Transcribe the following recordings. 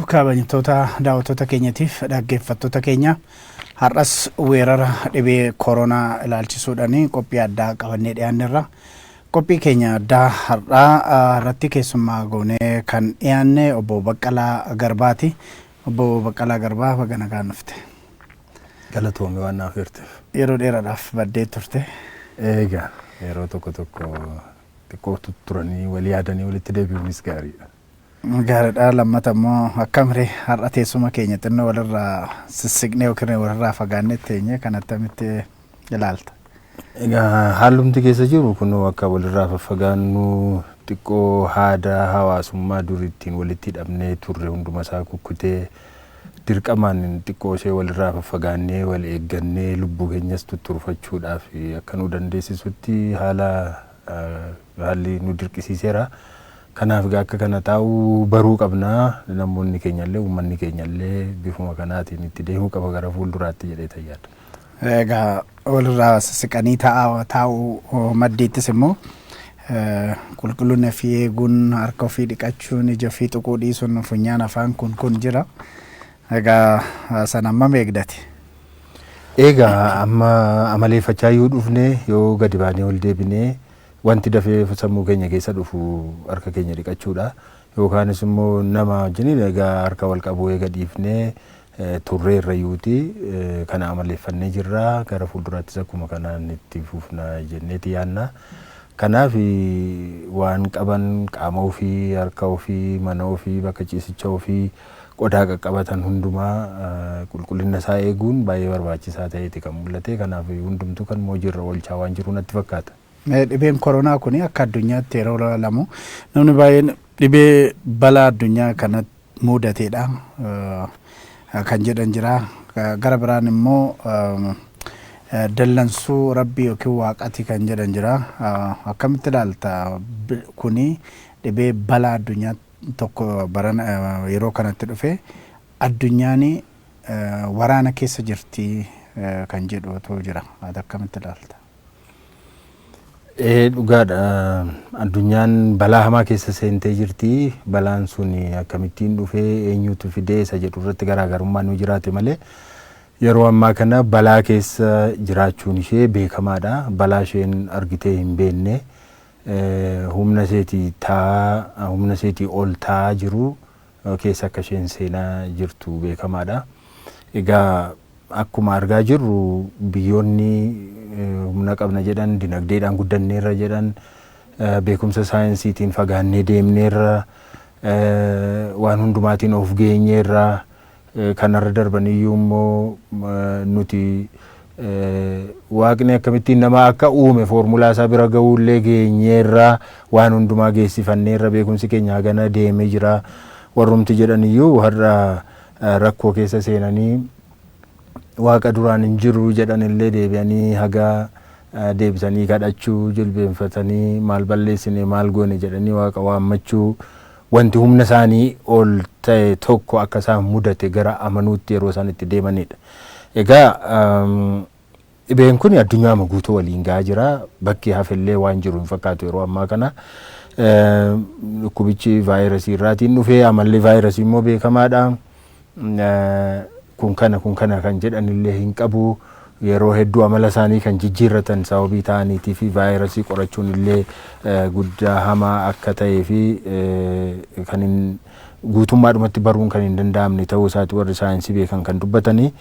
Kabajamtoota daawwattoota keenyatiif dhaggeeffattoota keenya, har'as weerara dhibee koronaa ilaalchisuudhaan qophii addaa qabannee dhiyaannerra. Qophii keenya addaa har'aa irratti keessummaa goonee kan dhiyaanne obbo Baqqalaa Garbaati. Obbo Baqqalaa Garbaa, baga nagaan dhufte. Galatoomii waan naaf eerteef. Yeroo dheeraadhaaf baddee turte. Egaa yeroo tokko tokko xiqqoo turanii walii yaadanii walitti deebi'uunis gaariidha. Gaariidha. Lammata immoo akkamiree har'a teessuma keenya xinnoo walirraa sissiqnee yookiin walirraa fagaannee teenye kan attamitti ilaalta? Egaa haalumti keessa jiru kun akka walirraa faffagaannu, xiqqoo haada hawaasummaa dur ittiin walitti hidhamnee turre hunduma isaa kukkutee, dirqamaan xiqqoo ishee walirraa faffagaannee wal eeggannee lubbuu keenyas tutturfachuudhaaf akka nu dandeessisutti haala haalli nu dirqisiiseera. Kanaaf egaa akka kana taa'uu baruu qabnaa. Namoonni keenyallee, uummanni keenyallee bifuma kanaatiin itti deemuu qaba gara fuulduraatti jedhee tayyaadha. Egaa walirraa sissiqanii taa'uu maddiittis immoo qulqullina ofii eeguun, harka ofii dhiqachuun, ija ofii tuquu dhiisuun, funyaan afaan kun jira. Egaa sana hammam eegdate? Egaa amma amaleeffachaa yoo dhufne, yoo gadi baanee ol deebinee, wanti dafee sammuu keenya keessa dhufu harka keenya dhiqachuudha. Yookaanis immoo nama wajjin egaa harka wal qabuu eega dhiifnee turree irra yuuti kana amaleeffannee jirra. Gara fuulduraattis akkuma kanaan itti fufna jenneeti yaanna. Kanaaf waan qaban, qaama ofii, harka ofii, mana ofii, bakka ciisicha ofii, qodaa qaqqabatan hundumaa qulqullina isaa eeguun baay'ee barbaachisaa ta'eeti kan mul'ate. Kanaaf hundumtuu kan hojiirra oolchaa waan jiru natti fakkaata. Dhibeen koronaa kun akka addunyaatti yeroo ilaalamu namni baay'een dhibee balaa addunyaa kana mudateedha kan jedhan jira. Gara biraan immoo dallansuu rabbii yookiin waaqati kan jedhan jira. Akkamitti ilaalta? Kuni dhibee balaa addunyaa tokko barana yeroo kanatti dhufe, addunyaan waraana keessa jirti kan jedhutu jira. Akkamitti ilaalta? Ee, dhugaadha. Addunyaan balaa hamaa keessa seentee jirti. Balaan sun akkamittiin dhufee, eenyutu fidee isa jedhu irratti garaagarummaan nu jiraate malee, yeroo ammaa kana balaa keessa jiraachuun ishee beekamaadha. Balaa isheen argitee hin beekne, humna isheetii taa humna isheetii ol ta'aa jiru keessa akka isheen seenaa jirtu beekamaadha. Egaa akkuma argaa jirru, biyyoonni humna qabna jedhan, dinagdeedhaan guddanneerra jedhan, beekumsa saayinsiitiin fagaannee deemneerra, waan hundumaatiin of geenyeerra, kanarra darbaniyyuu immoo nuti waaqni akkamittiin nama akka uume foormulaa isaa bira ga'uullee geenyeerra, waan hundumaa geessifanneerra, beekumsi keenya hagana deemee jira warrumti jedhaniyyuu har'a rakkoo keessa seenanii, waaqa duraan hin jiru jedhan illee deebi'anii haga deebisanii kadhachuu, jilbeenfatanii maal balleessine, maal goone jedhanii waaqa waammachuu, wanti humna isaanii ol ta'e tokko akka isaan mudate gara amanuutti yeroo isaan itti deemanidha. Egaa dhibeen kun addunyaama guutuu waliin gahaa jira. Bakki hafellee waan jiru hin fakkaatu yeroo ammaa kana. Dhukkubichi vaayirasii irraatiin dhufee, amalli vaayirasii immoo beekamaadha. Kun kana, kun kana kan jedhanillee hin qabu. Yeroo hedduu amala isaanii kan jijjiirratan sababii ta'aniitii fi vaayirasii qorachuun illee guddaa hamaa akka ta'ee fi kan hin guutummaadhumatti baruun kan hin danda'amne ta'uu isaati warri saayinsii beekan kan dubbatanii.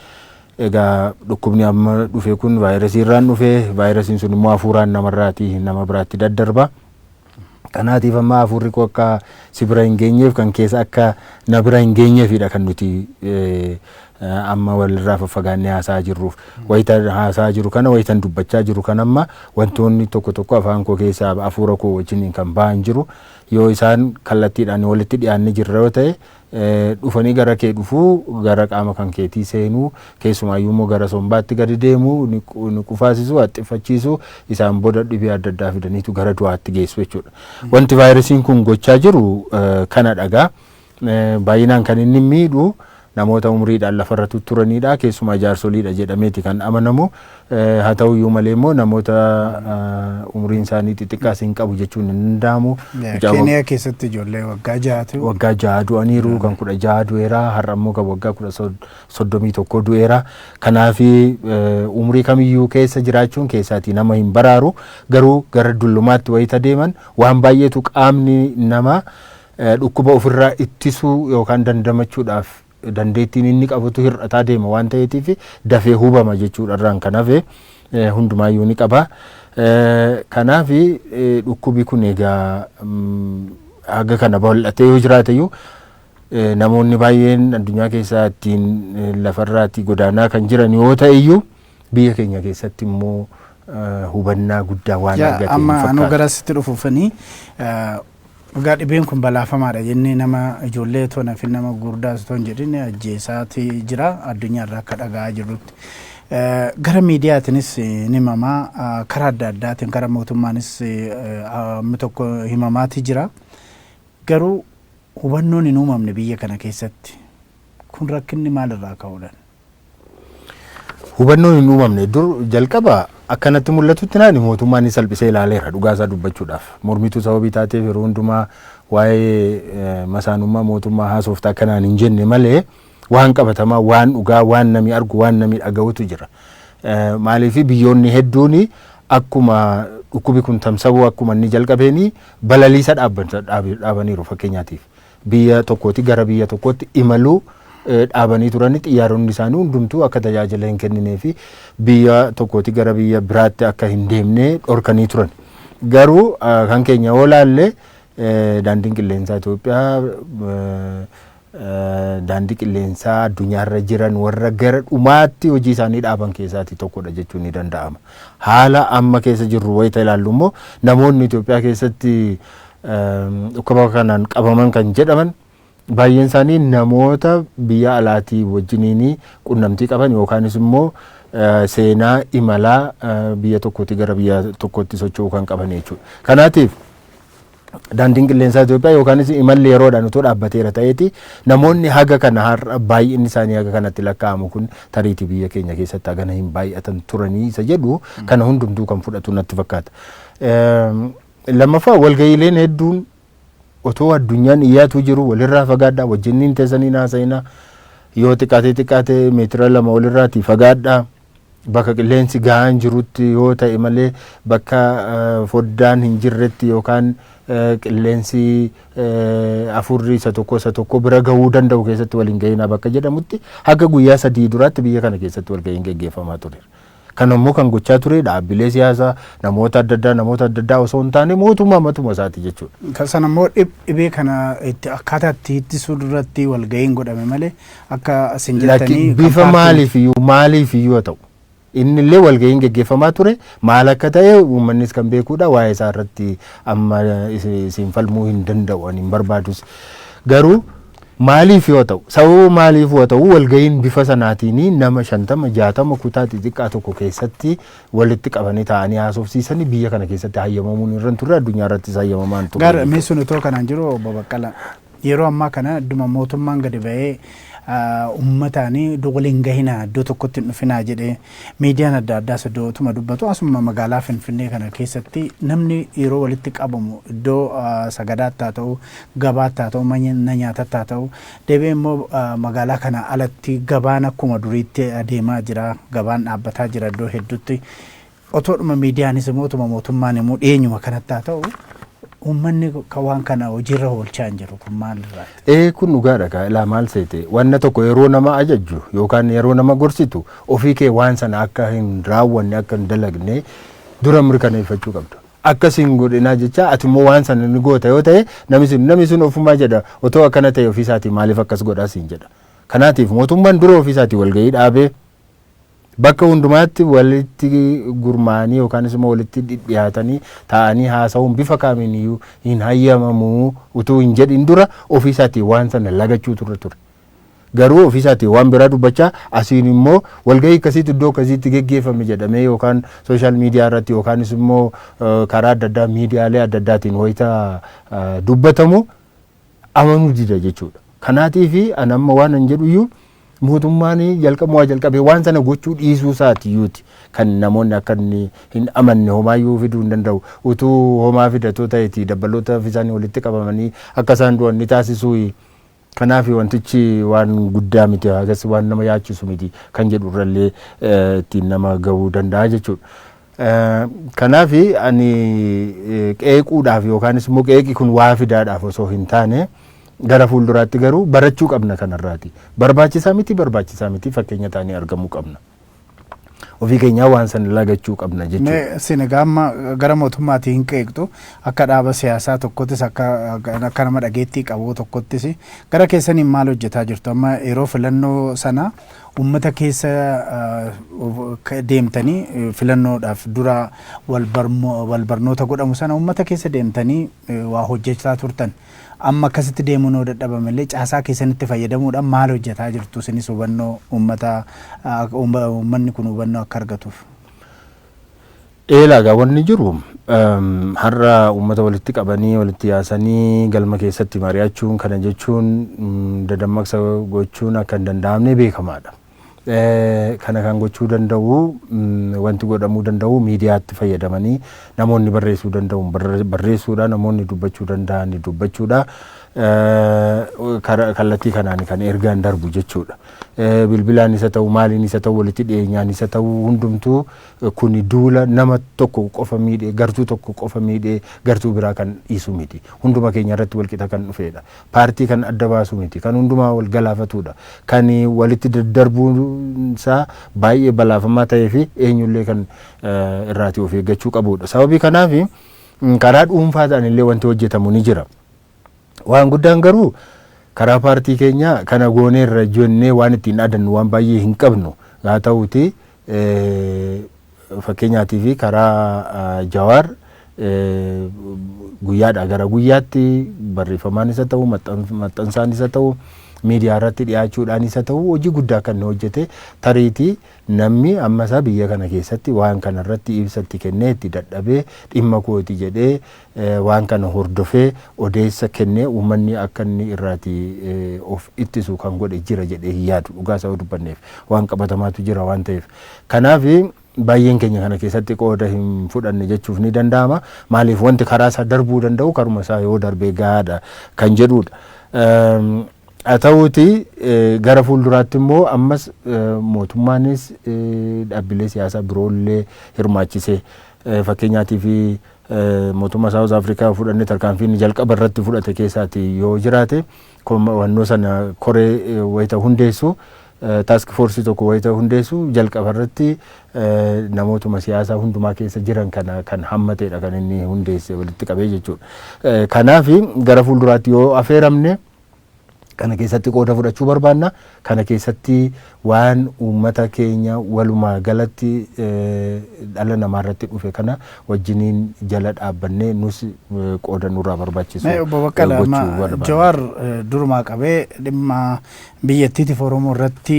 Egaa dhukkubni amma dhufe kun vaayirasii irraan dhufe, vaayirasiin sun immoo hafuuraan namarraatii nama biraatti daddarba. Kanaatiif amma hafuurri koo akka si bira hin geenyeef, kan keessa akka na bira hin geenyeefidha kan nuti amma walirraa faffagaannee haasa'aa jirruuf. Wayita haasa'aa jiru kana, wayitan dubbachaa jiru kana, amma wantoonni tokko tokko afaan koo keessaa hafuura koo wajjiniin kan ba'an jiru. Yoo isaan kallattiidhaan walitti dhiyaannee jirra yoo ta'e, dhufanii gara kee dhufuu, gara qaama kan keetii seenuu, keessumaayyuu immoo gara sombaatti gadi deemuu, ni qufaasisu, haxxiffachiisu, isaan booda dhibee adda addaa fidaniitu gara du'aatti geessu jechuudha. Wanti vaayirasiin kun gochaa jiru kana dhagaa. Baay'inaan kan inni miidhu Namoota umriidhaan lafarra tutturanidha, keessumaa jaarsoliidha jedhameeti kan amanamu. Haa ta'uyyuu malee immoo namoota umriin isaanii xixiqqaas hin qabu jechuun hin danda'amu. Keeniyaa keessatti ijoollee waggaa 6tu waggaa 6 du'aniiru, kan 16 du'eera, har'a immoo kan waggaa 31 du'eera. Kanaaf umrii kamiyyuu keessa jiraachuun keessaatii nama hin baraaru, garuu gara dullumaatti wayita deeman waan baay'eetu qaamni namaa dhukkuba ofirraa ittisuu yookaan dandamachuudhaaf dandeettiin inni qabutu hir'ataa deema waan ta'eetiif dafee hubama jechuudha irraan kan hafe hundumaayyuu ni qaba. Kanaaf dhukkubi kun egaa haga kana bal'atee yoo jiraate iyyuu, namoonni baay'een addunyaa keessaa ittiin lafarraatti godaanaa kan jiran yoo ta'e iyyuu, biyya keenya keessatti immoo hubannaa guddaa waan argate hin Amma anuu fakkaatu. Gara sitti dhufuufanii, egaa dhibeen kun balaafamaadha jennee nama ijoollee otoo nafin nama gurguddaas otoo hin jedhin ajjeesaati jira addunyaa irraa akka dhaga'aa jirrutti. Gara miidiyaatiinis ni himamaa, karaa adda addaatiin karaa mootummaanis amma tokko himamaati jira. Garuu hubannoon hin uumamne biyya kana keessatti. Kun rakkinni maalirraa ka'uudhaan? Hubannoon hin uumamne dur jalqaba akkanatti mul'atutti naani mootummaan ni salphisee ilaaleera dhugaasaa dubbachuudhaaf. Mormituu sababii taateef yeroo hundumaa waa'ee masaanummaa mootummaa haasofta akkanaan hin jenne malee, waan qabatamaa, waan dhugaa, waan nami argu, waan nami dhaga'utu jira. Maaliif, biyyoonni hedduun akkuma dhukkubi kun tamsa'uu akkuma inni jalqabeeni balaliisa dhaabaniiru. Fakkeenyaatiif, biyya tokkooti gara biyya tokkootti imaluu dhaabanii turani, xiyyaaronni isaanii hundumtuu akka tajaajila hin kenninee fi biyya tokkooti gara biyya biraatti akka hin deemne dhorkanii turan. Garuu kan keenya yoo laalle, daandiin qilleensaa Itoophiyaa daandii qilleensaa addunyaarra jiran warra gara dhumaatti hojii isaanii dhaaban keessaati tokkodha jechuun ni danda'ama. Haala amma keessa jirru wayita ilaallu immoo, namoonni Itoophiyaa keessatti dhukkuba kanaan qabaman kan jedhaman baay'een isaanii namoota biyya alaatii wajjiniin qunnamtii qaban yookaanis immoo seenaa imalaa biyya tokkooti gara biyya tokkootti socho'uu kan qaban jechuudha. Kanaatiif daandiin qilleensaa Itoophiyaa yookaanis imalli yeroodhaan otoo dhaabbateera ta'eeti, namoonni haga kana har'a baay'inni isaanii haga kanatti lakkaa'amu kun tariitii biyya keenya keessatti hagana hin baay'atan turanii isa jedhu kana hundumtuu kan fudhatu natti fakkaata. Lammaffaa, walga'iileen hedduun otoo addunyaan iyyaatu jiru, walirraa fagaadhaa, wajjiniin teessanii haasa'inaa, yoo xiqqaatee xiqqaatee meetira 2 walirraatii fagaadhaa, bakka qilleensi gahaan jirutti yoo ta'e malee bakka foddaan hin jirretti yookaan qilleensi afurri isa tokko isa tokko bira gahuu danda'u keessatti waliin gahinaa bakka jedhamutti haga guyyaa 3 duraatti biyya kana keessatti walgahiin geggeeffamaa ture. Kan immoo kan gochaa ture dhaabbilee siyaasaa, namoota adda addaa, namoota adda addaa osoo hin taane mootummaa matuma isaati jechuudha. Kan sana immoo dhibee kana itti akkaataa itti ittisuu irratti walgahiin godhame malee akka isin jettanii kan bifa maaliif iyyuu haa ta'u, inni illee walgahiin geggeeffamaa ture maal akka ta'e uummannis kan beekuudha. Waa'ee isaa irratti amma isin falmuu hin danda'u, ani hin barbaadus. Garuu maaliif yoo ta'u, sababa maaliif yoo ta'u, walgahiin bifa sanaatiin nama 50 60 kutaa xixiqqaa tokko keessatti walitti qabanii taa'anii haasofsiisanii biyya kana keessatti hayyamamuun irra hin turre, addunyaa irrattis hayyamamaa hin turre. Gaara mee sun otoo kanaan jiru, obbo Baqqalaa, yeroo ammaa kana adduma mootummaan gadi ba'ee uummataan iddoo waliin gahinaa, iddoo tokkotti hin dhufinaa jedhee, miidiyaan adda addaas iddoo otuma dubbatu, asuma magaalaa Finfinnee kana keessatti namni yeroo walitti qabamu iddoo sagadaatti haa ta'u, gabaatti haa ta'u, mana nyaatatti haa ta'u, deebi'ee immoo magaalaa kana alatti gabaan akkuma duriitti adeemaa jira, gabaan dhaabbataa jira iddoo hedduutti. Otoodhuma miidiyaanis immoo otuma mootummaan immoo dhiyeenyuma kanatti haa ta'u, uummanni kan waan kana hojiirra oolchaa hin jiru, kun maalirraati? Ee, kun dhugaadha kaa. Ilaa, maal seete, wanna tokko yeroo nama ajajju yookaan yeroo nama gorsitu ofii kee waan sana akka hin raawwanne, akka hin dalagne dura mirkaneeffachuu qabda. Akkas hin godhinaa jecha ati immoo waan sana ni goota yoo ta'e, namni sun ofumaa jedha, otoo akkana ta'e ofii isaatii maaliif akkas godhaa siin jedha. Kanaatiif mootummaan dura ofii isaatii walgahii dhaabee bakka hundumaatti walitti gurmaa'anii yookaanis immoo walitti dhidhiyaatanii taa'anii haasa'uun bifa kamiiniyyuu hin hayyamamuu utuu hin jedhin dura ofii isaatii waan sana lagachuu turre ture. Garuu ofii isaatii waan biraa dubbachaa, asiin immoo walgahii akkasiitu iddoo akkasiitti geggeeffame jedhamee yookaan social media irratti yookaanis immoo karaa adda addaa miidiyaalee adda addaatiin wayita dubbatamu amanuu dida jechuudha. Kanaatiifi ani amma waan an jedhu iyyuu Mootummaan jalqabumaa jalqabee waan sana gochuu dhiisuu isaatiyyuuti kan namoonni akka inni hin amanne. Homaayyuu fiduu hin danda'u. Utuu homaa fidatoo ta'eeti dabbaloota isaanii walitti qabamanii akka isaan du'an ni taasisuu. Kanaaf wantichi waan guddaa miti, hagas waan nama yaachisu miti kan jedhu irrallee ittiin nama gahuu danda'a jechuudha. Kanaaf ani qeequudhaaf yookaanis immoo qeeqi kun waa fidaadhaaf osoo hin taane, gara fuulduraatti garuu barachuu qabna kanarraati. Barbaachisaa miti, barbaachisaa miti, fakkeenya ta'anii argamuu qabna. Ofii keenyaa waan sana lagachuu qabna jechuudha. Mee isin egaa amma gara mootummaatiin hin qeeqxu, akka dhaaba siyaasaa tokkottis, akka nama dhageettii qabu tokkottis, gara keessaniin maal hojjetaa jirtu? Amma yeroo filannoo sana uummata keessa deemtanii, filannoodhaaf dura wal barnoota godhamu sana uummata keessa deemtanii waa hojjechaa turtan. Amma akkasitti deemuun yoo dadhabame illee, caasaa keessanitti fayyadamuudhaan maal hojjetaa jirtu isinis hubannoo uummata, uummanni kun hubannoo akka argatuuf? Eelaa, wanni jiru har'a uummata walitti qabanii, walitti yaasanii, galma keessatti mari'achuun, kana jechuun dadammaqsa gochuun akka hin danda'amne beekamaadha. Kana kan gochuu danda'u, wanti godhamuu danda'u, miidiyaatti fayyadamanii namoonni barreessuu danda'u barreessuudha, namoonni dubbachuu danda'an dubbachuudha. Kallattii kanaan kan ergaan darbu jechuudha. Bilbilaan isa ta'u, maaliin isa ta'u, walitti dhiyeenyaan isa ta'u, hundumtuu kuni duula nama tokko qofa miidhee, gartuu tokko qofa miidhee gartuu biraa kan dhiisu miti. Hunduma keenya irratti walqixa kan dhufedha. Paartii kan adda baasu miti. Kan hundumaa wal galaafatudha. Kan walitti daddarbuun isaa baay'ee balaafamaa ta'ee fi eenyullee kan irraatii of eeggachuu qabudha. Sababii kanaaf karaa dhuunfaa ta'an illee wanti hojjetamu ni jira. Waan guddaan garuu karaa paartii keenya kana gooneerra jennee waan ittiin dhaadannu waan baay'ee hin qabnu. Haa ta'uuti, fakkeenyaatii fi karaa Jawaar guyyaadhaa gara guyyaatti barreeffamaan isa ta'u, maxxansaan isa ta'u, miidiyaa irratti dhiyaachuudhaan isa ta'u, hojii guddaa kan hojjete. Tariitii namni amma isaa biyya kana keessatti waan kana irratti ibsatti kennee, itti dadhabee, dhimma kooti jedhee waan kana hordofee, odeessa kennee, uummanni akka inni irraati of ittisu kan godhe jira jedhee hin yaadu, dhugaa isaa dubbanneef, waan qabatamaatu jira waan ta'eef. Kanaaf baay'een keenya kana keessatti qooda hin fudhanne jechuuf ni danda'ama. Maaliif, wanti karaa isaa darbuu danda'u karuma isaa yoo darbee gahaadha kan jedhudha. Haa ta'uuti, gara fuulduraatti immoo ammas mootummaanis dhaabbilee siyaasaa biroollee hirmaachisee, fakkeenyaatii fi mootummaa South Africa fudhannee, tarkaanfii inni jalqaba irratti fudhate keessaati yoo jiraate, wannoo sana koree wayita hundeessu, task force tokko wayita hundeessu, jalqaba irratti namootuma siyaasaa hundumaa keessa jiran kana kan hammateedha kan inni hundeesse, walitti qabee jechuudha. Kanaaf gara fuulduraatti yoo afeeramne kana keessatti qooda fudhachuu barbaanna. Kana keessatti waan uummata keenya walumaa galatti dhala namaa irratti dhufe kana wajjiniin jala dhaabbannee nus qooda nurraa barbaachisu Obbo Baqqalaa, Jawaar durumaa qabee dhimma biyyattiitiif Oromoo irratti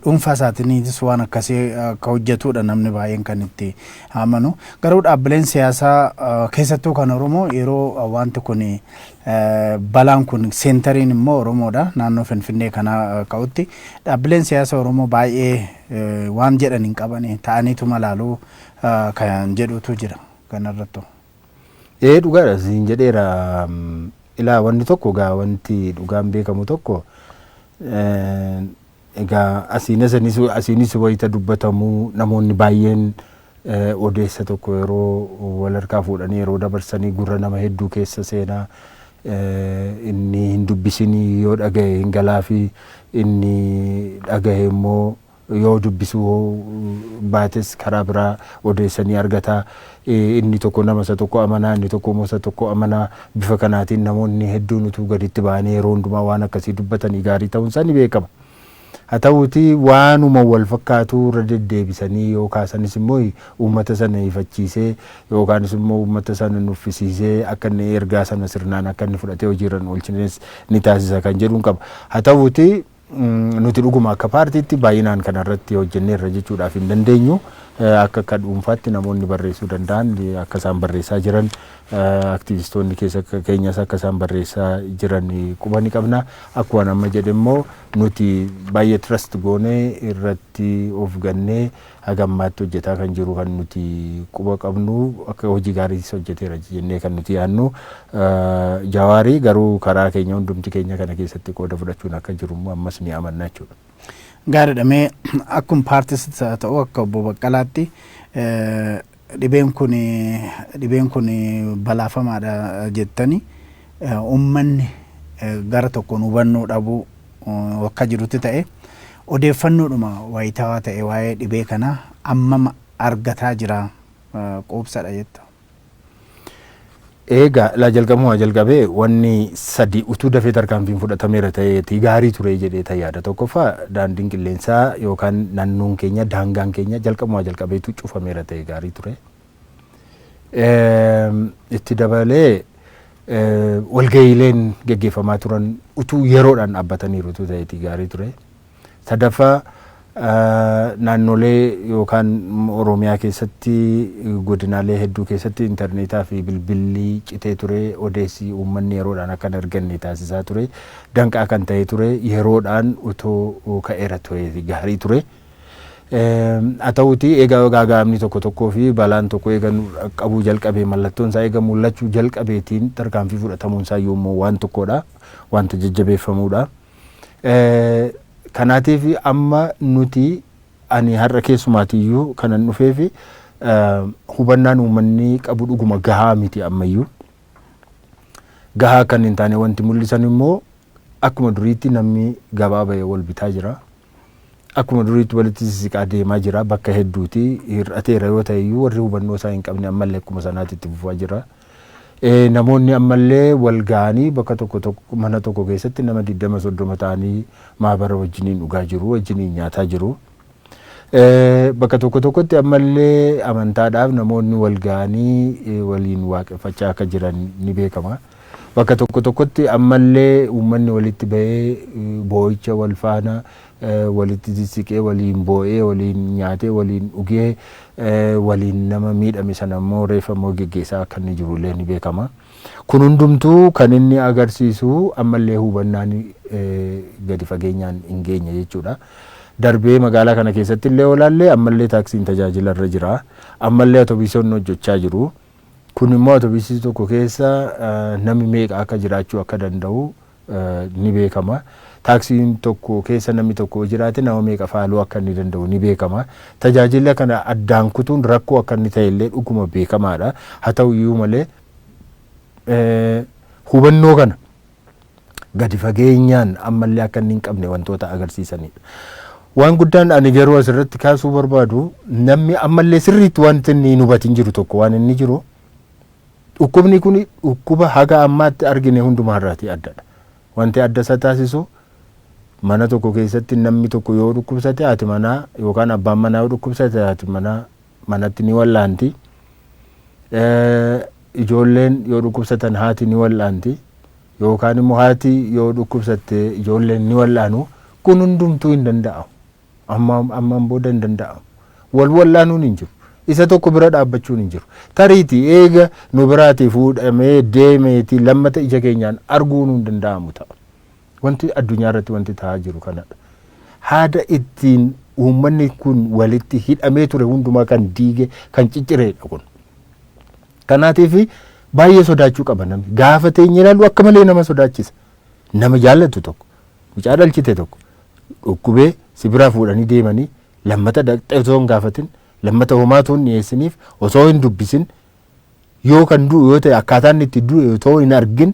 dhuunfaa isaatiinis waan akkasii akka hojjetudha namni baay'een kan itti amanu. Garuu dhaabbileen siyaasaa, keessattuu kan Oromoo, yeroo wanti kun, balaan kun centeriin immoo Oromoodha, naannoo Finfinnee kana ka'utti, dhaabbileen siyaasa Oromoo baay'ee waan jedhan hin qaban, ta'aniituma laaluu kan jedhutu jira kanarrattu. Ee, dhugaadha siin jedheera. Ilaa, wanni tokko gaa, wanti dhugaan beekamu tokko egaa asiinis asiinis wayita dubbatamu, namoonni baay'een odeessa tokko yeroo wal harkaa fuudhanii yeroo dabarsanii gurra nama hedduu keessa seenaa, inni hin dubbisinii yoo dhagahe hin galaafi, inni dhagahe immoo yoo dubbisuu baates karaa biraa odeessanii argata. Inni tokko nama isa tokko amanaa, inni tokko immoo isa tokko amanaa. Bifa kanaatiin namoonni hedduun utuu gaditti ba'anii yeroo hundumaa waan akkasii dubbatanii gaarii ta'uun isaa ni beekama. Haa ta'uuti, waanuma wal fakkaatu irra deddeebisanii yoo kaasanis immoo uummata sana ifachiisee yookaanis immoo uummata sana nuffisiisee akka inni ergaa sana sirnaan akka inni fudhatee hojiirra hin oolchines ni taasisa kan jedhuun qaba. Haa ta'uuti, nuti dhuguma akka paartiitti baay'inaan kanarratti hojjenneerra jechuudhaaf hin dandeenyu. Akka dhuunfaatti namoonni barreessuu danda'an akka isaan barreessaa jiran, aktivistoonni keessa keenyas akka isaan barreessaa jiran quba ni qabna. Akkuma amma jedhe immoo Nuti baay'ee trust goonee irratti of gannee haga ammaatti hojjetaa kan jiru, kan nuti quba qabnu, akka hojii gaariis hojjeteera jennee kan nuti yaadnu Jawaarii. Garuu karaa keenya hundumti keenya kana keessatti qooda fudhachuun akka jiru immoo ammas ni amanna jechuudha. Gaariidha. Mee akkuma paartis ta'u, akka obbo Baqqalaatti, dhibeen kun balaafamaadha jettani, uummanni gara tokkoon hubannoo dhabuu akka jirutti ta'e, odeeffannoodhuma wayitaawaa ta'e waa'ee dhibee kanaa ammam argataa jira, quubsadha jetta? Egaa laa, jalqabuma jalqabee wanni sadi utuu dafee tarkaanfiin fudhatameera ta'eeti gaarii ture jedhee ta yaada. Tokkoffaa, daandiin qilleensaa yookaan naannoon keenya, daangaan keenya jalqabuma jalqabeetu cufameera ta'e gaarii ture. Itti dabalee walga'iileen geggeeffamaa turan utuu yeroodhaan dhaabbataniiru utuu ta'eeti gaarii ture. Sadaffaa, naannolee yookaan Oromiyaa keessatti godinaalee hedduu keessatti intarneetaa fi bilbilli citee ture, odeessi uummanni yeroodhaan akka hin arganne taasisaa ture, danqaa kan ta'e ture, yeroodhaan utoo ka'eera ture gaarii ture. Haa ta'uuti, egaa gaaga'amni tokko tokkoo fi balaan tokko eega qabuu jalqabee, mallattoon isaa eega mul'achuu jalqabeetiin tarkaanfii fudhatamuun isaa yoommoo waan tokkodha, wanta jajjabeeffamuudha. Kanaatiif amma nuti, ani har'a keessumaatiyyuu kanan dhufeefi, hubannaan uummanni qabu dhuguma gahaa miti ammayyuu. Gahaa kan hin taane wanti mul'isan immoo akkuma duriitti namni gabaa bahee wal bitaa jira. Akkuma duriitti walitti sissiqaa deemaa jira bakka hedduuti. Hir'ateera yoo ta'e iyyuu, warri hubannoo isaa hin qabne ammallee akkuma sanaatti itti fufaa jira. Namoonni ammallee wal ga'anii bakka tokko tokko, mana tokko keessatti nama 20 30 ta'anii maabara wajjiniin dhugaa jiru, wajjiniin nyaataa jiru. Bakka tokko tokkotti ammallee amantaadhaaf namoonni wal ga'anii waliin waaqeffachaa akka jiran ni beekama. Bakka tokko tokkotti ammallee uummanni walitti bahee boo'icha wal faana walitti sissiqee, waliin boo'ee, waliin nyaatee, waliin dhugee, waliin nama miidhame sana immoo reeffa immoo geggeessaa akka inni jirullee ni beekama. Kun hundumtuu kan inni agarsiisu ammallee hubannaan gadi fageenyaan hin geenye jechuudha. Darbee magaalaa kana keessatti illee olaallee ammallee taaksiin tajaajila irra jira. Ammallee atobiisonni hojjechaa jiru. Kun immoo atobiisii tokko keessa namni meeqa akka jiraachuu akka danda'u ni beekama. Taaksiin tokko keessa namni tokko jiraate nama meeqa faaluu akka inni danda'u ni beekama. Tajaajila kana addaan kutuun rakkoo akka inni ta'e illee dhuguma beekamaadha. Haa ta'u iyyuu malee, hubannoo kana gadi fageenyaan ammallee akka inni hin qabne wantoota agarsiisanidha. Waan guddaan ani garuu asirratti kaasuu barbaadu, namni ammallee sirriitti wanti inni hin hubatin jiru tokko, waan inni jiru, dhukkubni kun dhukkuba haga ammaatti argine hundumaarraatii addadha. Wanti adda isa taasisu, mana tokko keessatti namni tokko yoo dhukkubsate, haati manaa yookaan abbaan manaa yoo dhukkubsate, haati manaa manatti ni wallaanti. Ijoolleen yoo dhukkubsatan haati ni wallaanti. Yookaan immoo haati yoo dhukkubsatte ijoolleen ni wallaanu. Kun hundumtuu hin danda'amu. Ammaan booda hin danda'amu. Wal wallaanuun hin jiru. Isa tokko bira dhaabbachuun hin jiru. Tariitii eega nu biraatii fuudhamee deemeeti lammata ija keenyaan arguun hin danda'amu ta'a. Wanti addunyaa irratti wanti ta'aa jiru kanadha. Haada ittiin uummanni kun walitti hidhamee ture hundumaa kan diige, kan ciccireedha kun. Kanaatiif baay'ee sodaachuu qaba namni. Gaafa teenyee ilaallu akka malee nama sodaachisa. Nama jaallatu tokko, mucaa dhalchite tokko dhukkubee si biraa fuudhanii deemanii, lammata dhaqxee osoo hin gaafatin, lammata homaatu hin dhiyeessiniif, osoo hin dubbisin, yoo kan du'u yoo ta'e akkaataa inni itti du'e otoo hin argin,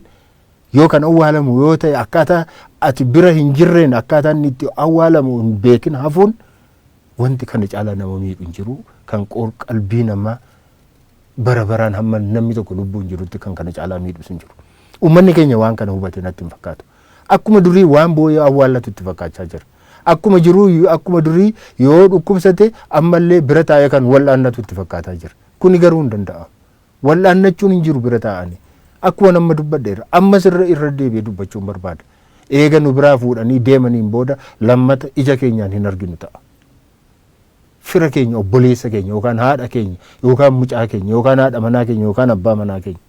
yoo kan awwaalamu yoo ta'e akkaataa ati bira hin jirreen akkaataa inni itti awwaalamu hin beekin hafuun, wanti kana caalaa nama miidhu hin jiru. Kan qoor qalbii namaa bara baraan hamma namni tokko lubbuun jirutti kan kana caalaa miidhus hin jiru. Uummanni keenya waan kana hubate natti hin fakkaatu. Akkuma durii waan boo'ee awwaallatu itti fakkaachaa jira. Akkuma jiruu, akkuma durii yoo dhukkubsate ammallee bira taa'ee kan wal'aannatu itti fakkaataa jira. Kuni garuu hin danda'amu. Wal'aannachuun hin jiru bira taa'anii. Akkuma nama dubbadheera. Ammas irra irra deebi'ee dubbachuun barbaada. Eega nu biraa fuudhanii deemaniin booda lammata ija keenyaan hin arginu ta'a. Fira keenya, obboleessa keenya yookaan haadha keenya yookaan mucaa keenya yookaan haadha manaa keenya yookaan abbaa manaa keenya.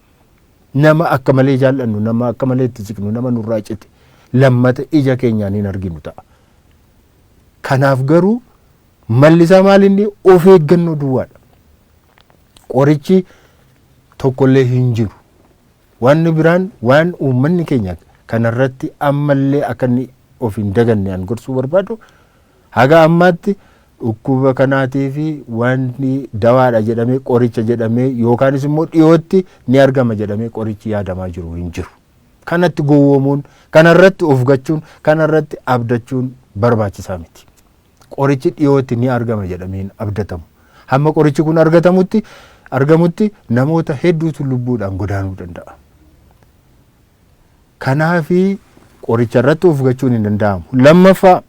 Nama akka malee jaallannu, nama akka malee itti siqnu, nama nurraa cite. lammata ija keenyaan hin arginu ta'a. Kanaaf garuu malli isaa maal inni of eeggannoo duwwaadha. Qorichi tokkollee hin jiru. Wanni biraan waan uummanni keenya kanarratti ammallee akka inni of hin daganne an gorsuu barbaadu, haga ammaatti dhukkuba kanaatii fi wanti dawaadha jedhamee, qoricha jedhamee, yookaanis immoo dhiyootti ni argama jedhamee qorichi yaadamaa jiru hin jiru. Kanatti gowwoomuun, kanarratti of gachuun, kanarratti abdachuun barbaachisaa miti. Qorichi dhiyootti ni argama jedhamee hin abdatamu. Hamma qorichi kun argamutti namoota hedduutu lubbuudhaan godaanuu danda'a. Kanaafi qoricha irratti of gachuun hin danda'amu. Lammaffaa,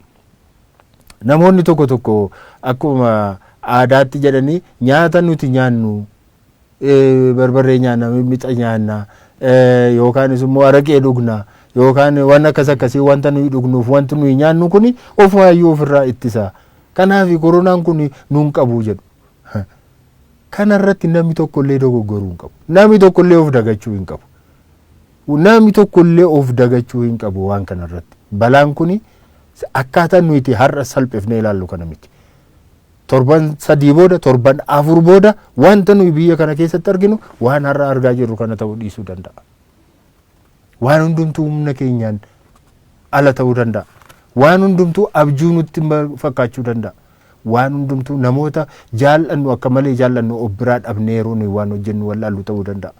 namoonni tokko tokko akkuma aadaatti jedhanii nyaata nuti nyaannu, barbarree nyaanna, mixmixa nyaanna, yookaanis immoo araqee dhugna, yookaan waan akkas akkasii, wanta nuyi dhugnuuf wanti nuyi nyaannu kun ofumaayyuu ofirraa ittisa. Kanaaf koronaan kun nuun qabu jedhu. Kanarratti namni tokkollee dogoggoruu hin qabu. Namni tokkollee of dagachuu hin qabu. Namni tokkollee of dagachuu hin qabu waan kanarratti. Balaan kuni akkaataa nuti har'a salphifnee ilaallu kana miti. Torban 3 booda, torban 4 booda wanta nuyi biyya kana keessatti arginu waan har'a argaa jirru kana ta'uu dhiisuu danda'a. Waan hundumtuu humna keenyaan ala ta'uu danda'a. Waan hundumtuu abjuu nutti fakkaachuu danda'a. Waan hundumtuu namoota jaallannu, akka malee jaallannu of biraa dhabnee yeroo nuyi waan hojjennu wallaallu ta'uu danda'a.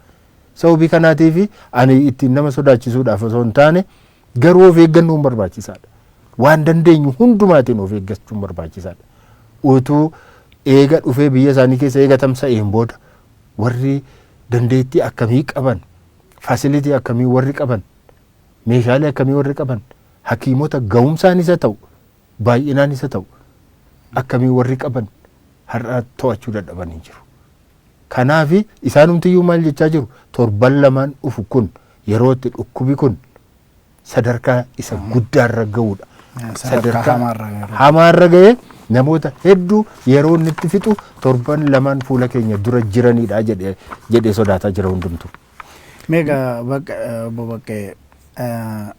Sababii kanaatiif ani ittiin nama sodaachisuudhaaf osoo hin taane, garuu of eeggannoon barbaachisaadha. Waan dandeenyu hundumaatiin of eeggachuun barbaachisaadha. Utuu eega dhufee biyya isaanii keessa eega tamsa'een booda warri dandeettii akkamii qaban, facility akkamii warri qaban, meeshaalee akkamii warri qaban, hakiimota ga'umsaan isa ta'u, baay'inaan isa ta'u akkamii warri qaban har'a to'achuu dadhabanii jiru. Kanaaf isaanumtiyyuu maal jechaa jiru? Torban 2n dhufu kun yeroo itti dhukkubi kun sadarkaa isa guddaarra ga'uudha. Sadarkaa hamaarra yeroo. Hamaarra ga'ee namoota hedduu yeroo inni itti fixu torban 2n fuula keenya dura jiranidha jedhee sodaataa jira hundumtu. Meegaa bakka obbo Baqqee,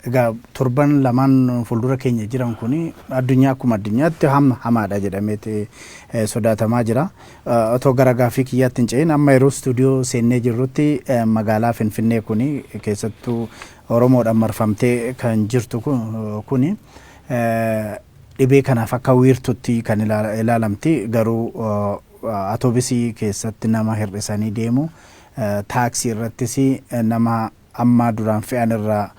egaa torban 2n fuuldura keenya jiran kun addunyaa akkuma addunyaatti hamma hamaadha jedhameeti sodaatamaa jira. Otoo gara gaaffii kiyyaatti hin ce'in, amma yeroo istuudiyoo seennee jirrutti magaalaa Finfinnee kuni, keessattuu Oromoodhaan marfamtee kan jirtu kuni, dhibee kanaaf akka wiirtutti kan ilaalamti, garuu atoobisii keessatti nama hir'isanii deemu, taaksii irrattis nama amma duraan fe'an irraa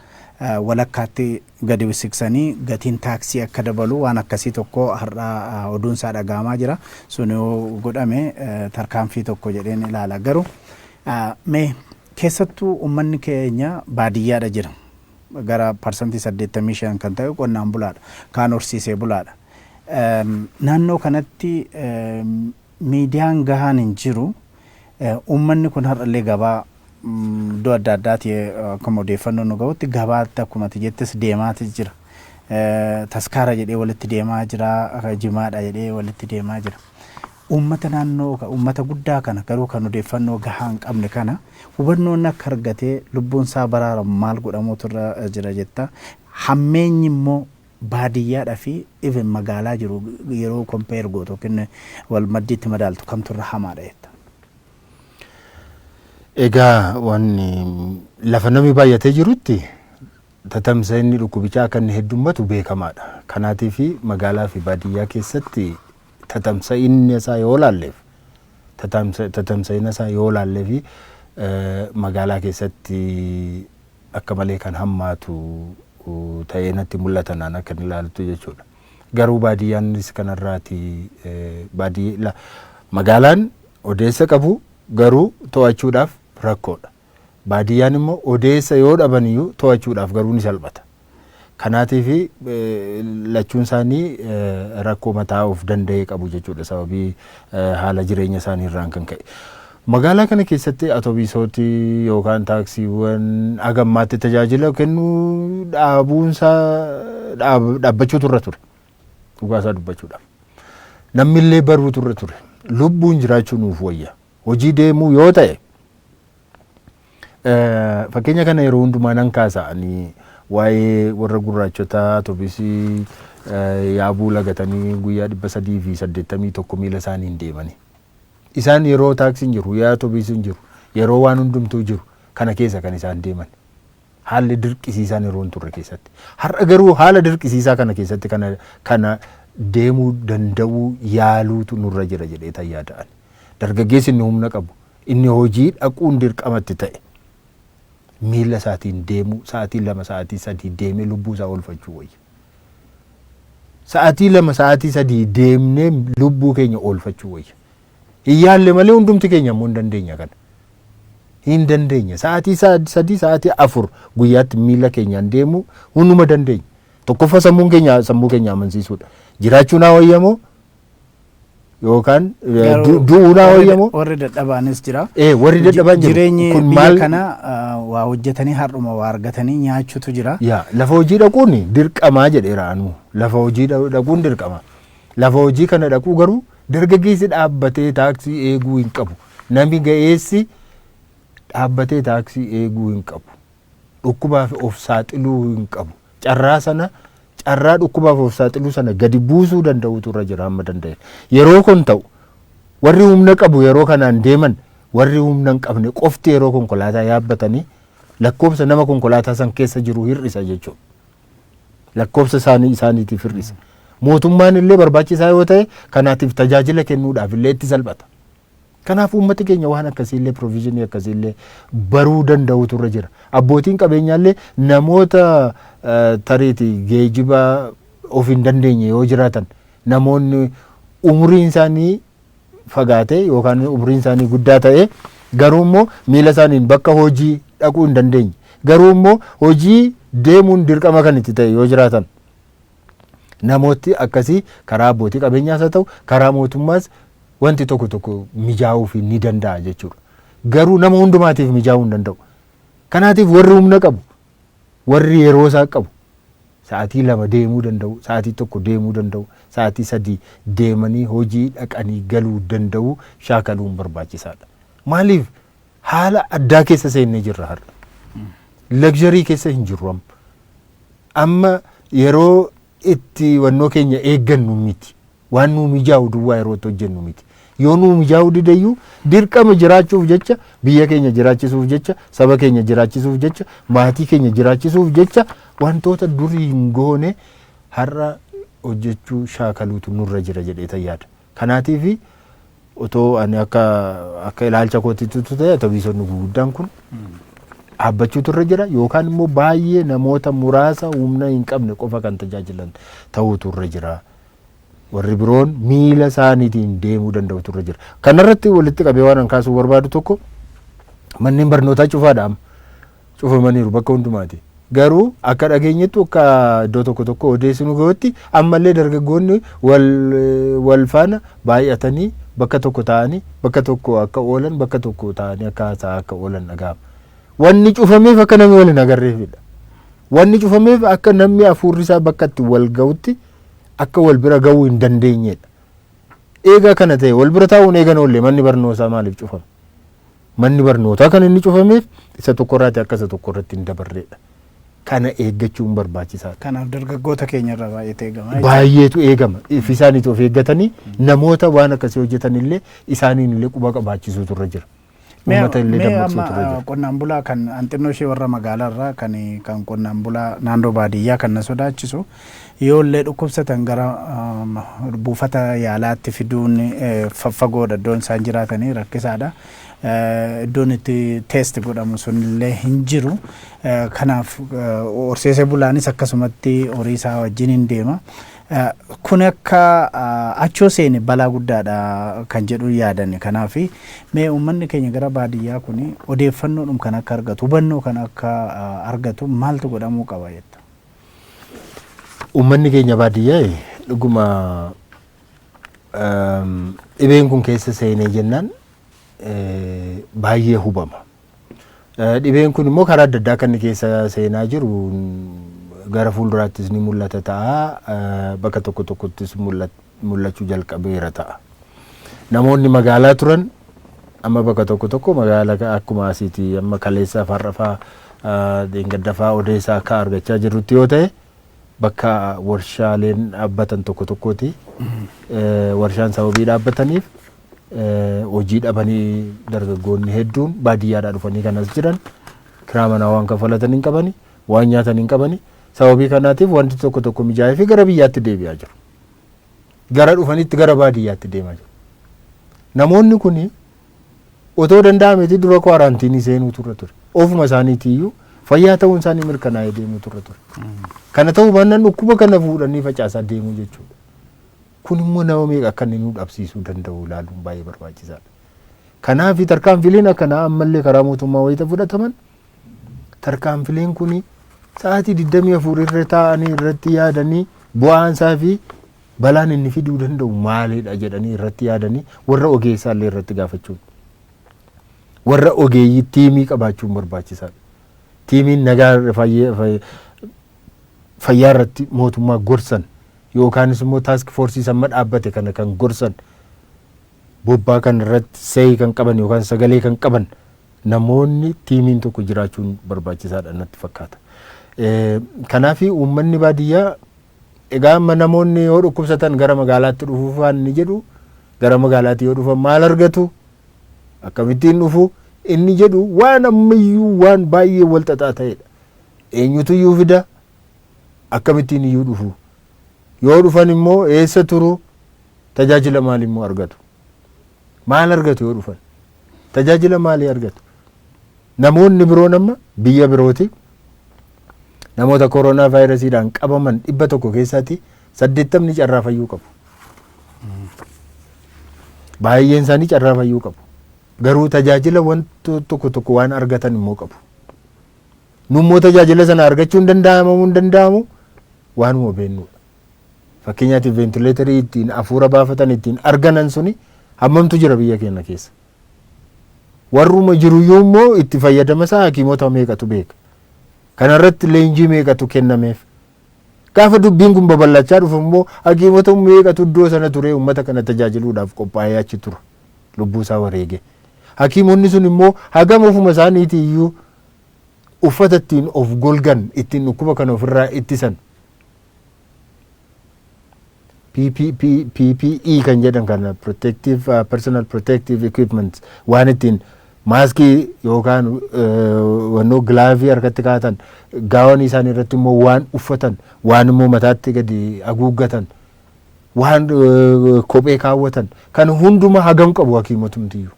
walakkaatti gadi siqsanii gatiin taaksii akka dabalu waan akkasii tokko har'a oduun isaa dhaga'amaa jira. Sun yoo godhame tarkaanfii tokko jedheen ilaala. Garuu mee keessattuu uummanni keenya baadiyyaadha jira. Gara 85% kan ta'e qonnaan bulaadha. Kaan horsiisee bulaadha. Naannoo kanatti miidiyaan gahaan hin jiru. Uummanni kun har'allee gabaa iddoo adda addaati akkuma odeeffannoo nu gahutti gabaatti akkuma ati jettes deemaati jira. Taskaara jedhee walitti deemaa jira, jimaadha jedhee walitti deemaa jira. Uummata naannoo, uummata guddaa kana garuu kan odeeffannoo gahaa hin qabne kana hubannoon akka argatee lubbuun isaa baraaramu maal godhamuutu irra jira jetta? Hammeenyi immoo baadiyyaadhaa fi even magaalaa jiru yeroo compare gootu yookiin wal maddiitti madaaltu kamtu irra hamaadha jetta? Egaa wanni lafa namni baay'atee jirutti tatamsa'inni dhukkubichaa akka inni heddummatu beekamaadha. Kanaatiif magaalaa fi baadiyyaa keessatti tatamsa'inni isaa yoo laalleef, tatamsa'ina isaa yoo laallee fi magaalaa keessatti akka malee kan hammaatu ta'ee natti mul'ata naan akka inni ilaaltu jechuudha. Garuu baadiyyaanis kanarraati baadiyyaa magaalaan odeessa qabu garuu to'achuudhaaf rakkoodha. Baadiyyaan immoo odeessa yoo dhaban iyyuu to'achuudhaaf garuu ni salphata. Kanaatiif lachuun isaanii rakkoo mataa of danda'e qabu jechuudha, sababii haala jireenya isaanii irraan kan ka'e. Magaalaa kana keessatti atoobisooti yookaan taaksiiwwan hagammaatti tajaajila kennuu dhaabuunsaa dhaabbachuutu irra ture. Dhugaasaa dubbachuudhaaf. Namni illee baruutu irra ture. Lubbuun jiraachuu nuuf wayya. Hojii deemuu yoo ta'e, fakkeenya kana yeroo hundumaa nan kaasa, ani Waa'ee warra gurraachotaa atoobisii yaabuu lagatanii guyyaa 381 miila isaaniin deemanii. Isaan yeroo taaksiin jiru, yeroo atoobisiin jiru, yeroo waan hundumtuu jiru kana keessa kan isaan deeman. Haalli dirqisiisaan yeroo hin turre keessatti. Har'a garuu haala dirqisiisaa kana keessatti kana deemuu danda'uu yaaluutu nurra jira jedhee tan yaada'an. Dargaggeessi inni humna qabu, inni hojii dhaquun dirqamatti ta'e, miila isaatiin deemuu, sa'aatii 2, sa'aatii 3 deemee lubbuu isaa oolfachuu wayya. Sa'aatii 2, sa'aatii 3 deemnee lubbuu keenya oolfachuu wayya. Hin yaalle malee hundumti keenya immoo hin dandeenya kana. Hin dandeenya. Sa'aatii 3, sa'aatii 4 guyyaatti miila keenyaan deemuu hunduma dandeenya. Tokkoffaa sammuun keenya sammuu keenya amansiisuudha. Jiraachuu naa wayyamoo yookaan du'uu naa wayyamoo? Warri dadhabaanis jira. Warri dadhabaan jiru. Jireenyi biyya kana waa hojjetanii har'uma waa argatanii nyaachuutu jira. Yaa, lafa hojii dhaquun dirqamaa jedheera anuu. Lafa hojii dhaquun dirqama. Lafa hojii kana dhaquu garuu dargaggeessi dhaabbatee taaksii eeguu hin qabu. Namni ga'eessi dhaabbatee taaksii eeguu hin qabu. Dhukkubaaf of saaxiluu hin qabu. Carraa sana, carraa dhukkubaaf of saaxiluu sana gadi buusuu danda'utu irra jira hamma danda'e. Yeroo kun ta'u warri humna qabu yeroo kanaan deeman, warri humna hin qabne qofti yeroo konkolaataa yaabbatanii lakkoofsa nama konkolaataa san keessa jiru hir'isa jechuudha. Lakkoofsa isaanii isaaniitiif hir'isa. Mootummaan illee barbaachisaa yoo ta'e kanaatiif tajaajila kennuudhaaf illee itti salphata. Kanaaf uummati keenya waan akkasiillee, provisionii akkasiillee baruu danda'utu irra jira. Abbootiin qabeenyaallee namoota tariiti geejiba of hin dandeenye yoo jiraatan, namoonni umuriin isaanii fagaate yookaan umuriin isaanii guddaa ta'e, garuu immoo miila isaaniin bakka hojii dhaquu hin dandeenye, garuu immoo hojii deemuun dirqama kan itti ta'e yoo jiraatan, namooti akkasii karaa abbootii qabeenyaas haa ta'u karaa mootummaas wanti tokko tokko mijaa'uuf ni danda'a jechuudha. Garuu nama hundumaatiif mijaa'uu hin danda'u. Kanaatiif warri humna qabu, warri yeroo isaa qabu, sa'aatii 2 deemuu danda'u, sa'aatii 1 deemuu danda'u, sa'aatii 3 deemanii hojii dhaqanii galuu danda'u shaakaluun barbaachisaadha. Maaliif, haala addaa keessa seennee jirra har'a. Luxury keessa hin jirru amma. Amma yeroo itti wannoo keenya eeggannu miti. Waan nuu mijaa'u duwwaa yeroo itti hojjennu miti. Yoo nuu mijaa'uu dideyyuu dirqama jiraachuuf jecha, biyya keenya jiraachisuuf jecha, saba keenya jiraachisuuf jecha, maatii keenya jiraachisuuf jecha wantoota durii hin goone har'a hojjechuu shaakaluutu nurra jira jedhee tan yaada. Kanaatiif otoo ani akka ilaalcha kootiitti ta'e atobiisonni guguddaan kun dhaabbachuutu irra jira yookaan immoo baay'ee namoota muraasa humna hin qabne qofa kan tajaajilan ta'uutu irra jira. Warri biroon miila isaaniitiin deemuu danda'utu irra jira. Kanarratti walitti qabee waan an kaasuu barbaadu tokko, manneen barnootaa cufaadha amma. Cufamaniiru bakka hundumaati. Garuu akka dhageenyetti, akka iddoo tokko tokko odeessinu gahutti, ammallee dargaggoonni wal faana baay'atanii bakka tokko taa'anii, bakka tokko akka oolan, bakka tokko taa'anii akka haasa'aa akka oolan dhaga'ama. Wanni cufameef akka namni wal hin agarreefidha. Wanni cufameef akka namni hafuurri isaa bakka itti wal gahutti akka wal bira gahuu hin dandeenyedha. Eegaa kana ta'e, wal bira taa'uun eegan oollee, manni barnootaa maaliif cufame? Manni barnootaa kan inni cufameef isa tokkorraati akka isa tokkorratti hin dabarreedha. Kana eeggachuun barbaachisaadha. Kanaaf dargaggoota keenya irraa baay'eetu eegama jechuudha. Baay'eetu eegama. Ifi isaaniitu of eeggatanii namoota waan akkasii hojjetan illee isaaniin illee quba qabaachisuutu irra jira. Uummata illee Mee dammaqsuutu amma irra jira. Qonnaan bulaa kan xinnoo ishee warra magaalaa irraa kan qonnaan bulaa naannoo baadiyyaa kan na sodaachisu, yoo illee dhukkubsatan gara buufata yaalaatti fiduun faffagoodha, iddoon isaan jiraatanii rakkisaadha. Iddoon itti test godhamu sunillee hin jiru. Kanaaf horsiisee bulaanis akkasumatti horii isaa wajjin hin deema. Kun akka achoo seene balaa guddaadha kan jedhu yaadan. Kanaaf mee uummanni keenya gara baadiyyaa kun odeeffannoodhum kan akka argatu, hubannoo kan akka argatu maaltu godhamuu qaba jetta? Uummanni keenya baadiyyaa dhuguma dhibeen kun keessa seenee jennaan baay'ee hubama. Dhibeen kun immoo karaa adda addaa kan inni keessa seenaa jiru gara fuulduraattis ni mul'ata ta'a. Bakka tokko tokkottis mul'achuu jalqabeera ta'a. Namoonni magaalaa turan amma bakka tokko tokko magaalaa akkuma asiiti amma kaleessaaf har'a fa'aa Dheengaddafaa odeessaa akka argachaa jirrutti yoo ta'e, bakka warshaaleen dhaabbatan tokko tokkooti. Warshaan sababii dhaabbataniif hojii dhabanii dargaggoonni hedduun baadiyyaadhaa dhufanii kanas jiran kiraa manaa waan kaffalatan hin qabani, waan nyaatan hin qabani. Sababii kanaatiif wanti tokko tokko mijaa'ee fi gara biyyaatti deebi'aa jiru. Gara dhufanitti, gara baadiyyaatti deemaa jiru. Namoonni kuni otoo danda'ameeti dura kwaaraantiinii seenuu turre ture. Ofuma isaaniitiiyyuu fayyaa ta'uun isaanii mirkanaa'ee deemuu turre ture. Kana ta'uu baannaan dhukkuba kana fuudhanii facaasaa deemuu jechuudha. Kun immoo nama meeqa akka inni nu dhabsiisuu danda'u ilaaluun baay'ee barbaachisaadha. Kanaaf tarkaanfileen akkanaa ammallee karaa mootummaa wayita fudhataman, tarkaanfileen kun sa'aatii 24 irra taa'anii irratti yaadanii, bu'aan isaa fi balaan inni fiduu danda'u maalidha jedhanii irratti yaadanii, warra ogeessaa illee irratti gaafachuun, warra ogeeyyii tiimii qabaachuun barbaachisaadha. Tiimiin nagaa fayyaa irratti mootummaa gorsan yookaanis immoo task force samma dhaabbate kana kan gorsan, bobbaa kan irratti seeyii kan qaban yookaan sagalee kan qaban namoonni tiimiin tokko jiraachuun barbaachisaadha natti fakkaata. Kanaaf uummanni baadiyyaa egaa amma namoonni yoo dhukkubsatan gara magaalaatti dhufuuf waan inni jedhu, gara magaalaatti yoo dhufan maal argatu, akkamittiin dhufu inni jedhu waan ammayyuu waan baay'ee wal xaxaa ta'edha. Eenyutu iyyuu fida? Akkamittiin iyyuu dhufu? Yoo dhufan immoo eessa turu? Tajaajila maalii immoo argatu? Maal argatu yoo dhufan? Tajaajila maalii argatu? Namoonni biroon amma biyya birooti namoota koronaa vaayirasiidhaan qabaman 100 keessaatti 80ni carraa fayyuu qabu. Baay'een isaanii carraa fayyuu qabu. Garuu tajaajila wanto tokko tokko waan argatan immoo qabu. Nummoo tajaajila sana argachuu hin danda'amu, hin danda'amu waanuma beennudha. Fakkeenyaatiif veentileetarii ittiin hafuura baafatan ittiin arganan suni hammamtu jira biyya keenya keessa? Warruma jiruyyuu immoo itti fayyadama isaa hakiimota meeqatu beeka? Kanarratti leenjii meeqatu kennameef? Gaafa dubbiin kun babal'achaa dhufu immoo hakiimota meeqatu iddoo sana ture uummata kana tajaajiluudhaaf qophaa'ee achi tura, lubbuu isaa wareege? Hakiimonni sun immoo hagam ofuma isaaniitii iyyuu uffata ittiin of golgan, ittiin dhukkuba kana ofirraa ittisan, PPE kan jedhan kana, protective personal protective equipment, waan ittiin maaskii yookaan wannoo gilaavii harkatti kaa'atan, gaawanii isaanii irratti immoo waan uffatan, waan immoo mataatti gadi haguuggatan, waan kophee kaawwatan kan hunduma hagam qabu? Hakiimotumtiyyuu